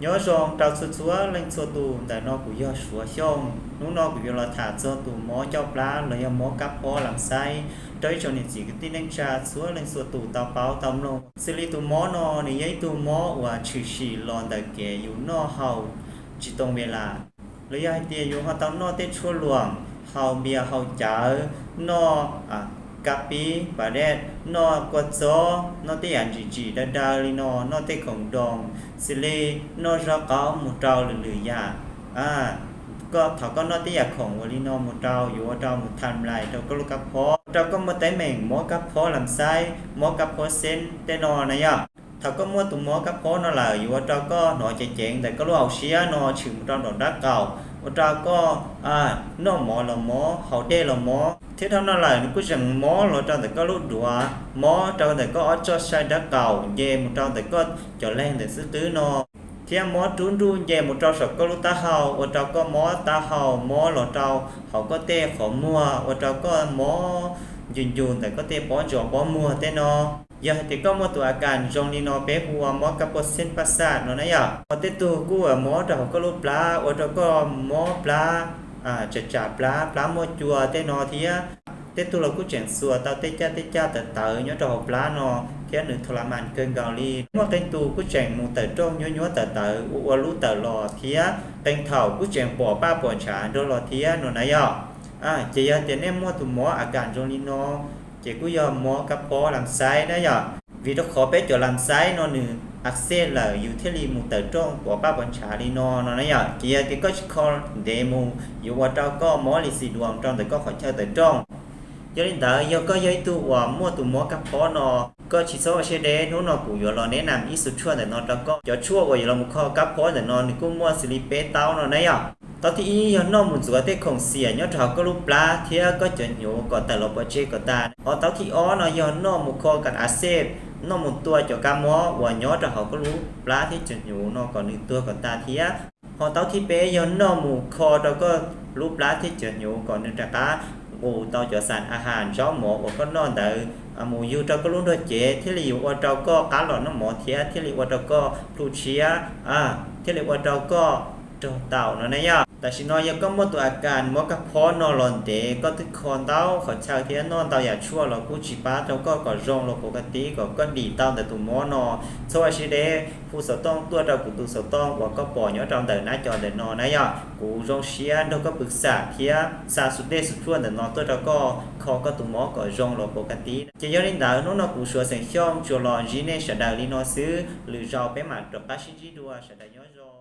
Nyob zoo rau txhua txhua leej txhua tus, ntawm no kuv yog Suav Xyooj. Hnub no kuv yuav los tham txog tus mob ncauj plab los yog mob kab phob lam xaib rau ib tsoom niam txiv kwv tij neej tsa txhua leej txhua tus tau paub tau mloog. Xws li tus mob no nws yog ib tug mob uas tshwm sim los ntawm kev yus noj haus tsis tau ve las, los yog hais tias yus ho tau noj tej tshuaj luam, haus npias haus cawv, noj kab pib pas dej, noj kua txob, noj tej yam ntsim ntsim daw daw li no, noj tej khoom doos, xws li noj zaub qaub mus rau lwm lwm yam. Thaum koj noj tej yam khoom ua li no mus rau yuav ua rau mus tham lais rau koj lub kab phob, ua rau koj muaj teeb meem mob kab phob lam xaib, mob kab phob xeeb tej no na yom. Thaum koj muaj tus mob kab phob no lawm yuav ua rau koj hnov ceev ceev ntawm koj lub hauv siab no tshwm mus rau nraum nraub qaum, ua rau koj noj mov los mob, haus dej los mob, thiab dhau no lawm nws kuj tseem mob los rau ntawm koj lub duav, mob rau ntawm koj ob txoj sai nraub qaum nce mus rau ntawm koj cov leeg ntawm xub qwb no, thiab mob rub nruj nce mus rau saum koj lub taub hau, ua rau koj mob taub hau, mob los rau hauv koj tej qhov muag, ua rau koj mob ncus ncus ntawm koj tej pob ntsos pob muag tej no. Yog hais tias koj muaj tus a kas zoo li no peb hu ua mob kab phob xeeb paj xaj no na yom. Ho tej tug kuj mob rau hauv koj lub plab, ua rau koj mob plab, tsam tsam plab, plab muaj cua tej no thiab. Tej tug los kuj tseem xuas tau tej caj tej caj tawv tawv nyob rau hauv plab no, thiab nws thaum la mas kawg nkaus li. Muaj qee tus kuj tseem mus tawm rooj nyuab nyuab tawv tawv ua ua lub tawm los thiab, qee thaum kuj tseem pom paj pom ntshav nrog los thiab no na yom. Ces yog tias nej muaj tus mob a kas zoo li no, ces kuj yog mob kab phob lam xaib na yom. Vim rau qhov peb cov lam xaib no nws a xej lawm yus thiaj li mus tawm rooj pom paj pom ntshav li no no na yom. Ces yog tias koj tsis kho ntev mus yuav ua rau koj mob li xis duas rau ntawm koj qhov chaw tawm rooj. Yog li ntawd yog koj yog ib tug uas muaj tus mob kab phob no, koj tsis txhob ua siab deb, hnub no kuv yuav los neb nam ib xuv tshuaj ntawm no rau koj. Cov tshuaj uas yuav los mus kho kab phob ntawm no nws kuj muaj xws li peb taub no na yom. Taub thib ib yog noj mus ntxuav tej khoom xiam nyob rau hauv koj lub plab thiab koj cov hnyuv kom tawm los pov tseg kom tas. Ho taub thib ob no yog noj mus kho kas a xej, noj mus tua cov kab mob uas nyob rau hauv koj lub plab thiab cov hnyuv no kom nws tuag kom tas thiab. Ho taub thib peb yog noj mus kho rau koj lub plab thiab cov hnyuv kom nws rov qab nqus tau cov xas a has zaub mov uas koj noj ntawd mus yug rau koj lub nrog cev thiaj li yuav ua rau koj qab los noj mov thiab thiaj li ua rau koj plhu tshiab, thiaj li ua rau koj raug taum no na yom. Tam sim no yog koj muaj tus a kas mob kab phob no los ntev, koj twb kho ntau qhov chaw thiab noj ntau yam tshuaj los kuj tsis pab rau koj kom zoo los puv ka tib kom koj dim tau ntawm tus mob no, txhob ua siab deb, hu xov tooj tuaj rau kuv tus xov tooj uas koj pom nyob rau ntawm nab co ntawm no na yom. Kuv zoo siab nrog koj pw xam thiab xa xus dej xus tshuaj ntawm no tuaj rau koj kho koj tus mob kom zoo los puv ka tib. Ces yog li ntawd hnub no kuv Suav xeem Xyooj tsuas los ntsib nej sawv daws li no xwb, lwm zaus peb mam rov qab sib ntsib dua, sawv daws nyob zoo.